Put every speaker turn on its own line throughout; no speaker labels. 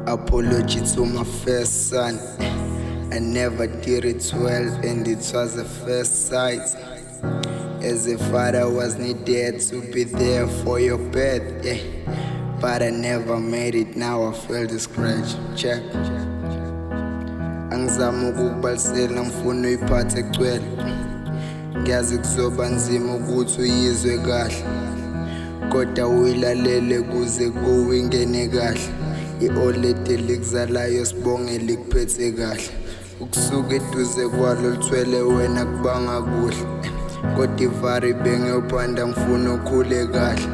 Apology to my first son. I never did it well and it was the first sight. As a father was needed to be there for your birth, yeah. But I never made it, now I feel the scratch. Check. Angizami ukukubalisela, ngifuna uyiphathe egcwele. Ngiyazi kuzoba nzima ukuthi uyizwe kahle, kodwa uyilalele kuze kuwe ingene kahle. I-old lady likuzalayo, sibonge, likuphethe kahle. Ukusuka eduze kwalo lithwele wena kubanga kuhle, kodwa ivari bengiyophanda, ngifuna ukhule kahle.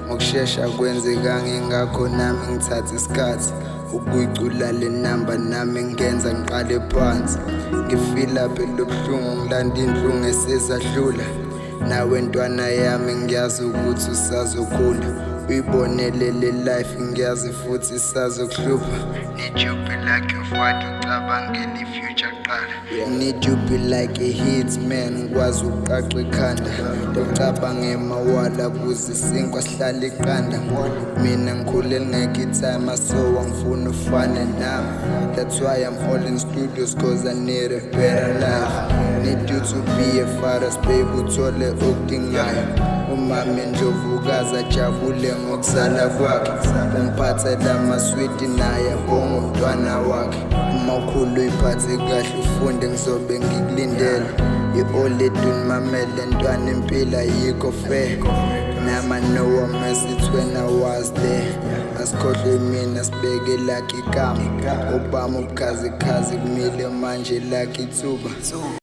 Ngokushesha kwenzeka, ngingakho nami ngithatha isikhathi ukuyicula le namba. Nami ngenza ngiqale phansi, ngifila phela ubuhlungu, ngilanda inhlungu esezadlula. Nawe ntwana yami, ngiyazi ukuthi usazokhula, uyibonele le life, ngiyazi futhi isazokuhlupha. Need you be like your father, ucabangele i-future kuqala. Need you be like a hitman, ngikwazi ukuqaqa ikhanda, ucabange emawala kuze isinkwa sihlale iqanda. Mina ngikhule lingekho i-timer, so angifuni ufane nami. That's why I'm all in studios, 'cause I need a better life. Need you to be a father's baby, uthole okudingayo. Umama Indlovukazi ajabule ngokuzala kwakhe, umphathela amaswidi, naye abonga umntwana wakhe. Uma ukhulu uyiphathe kahle, ufunde, ngizobe ngikulindele. I-old lady unimamele ntwana, impilo ayikho fair. Nama no one mess it when I was there. Asikhohlwe mina, sibeke lakhe igama. Obama ubukhazikhazi kumile manje, lakhe ithuba.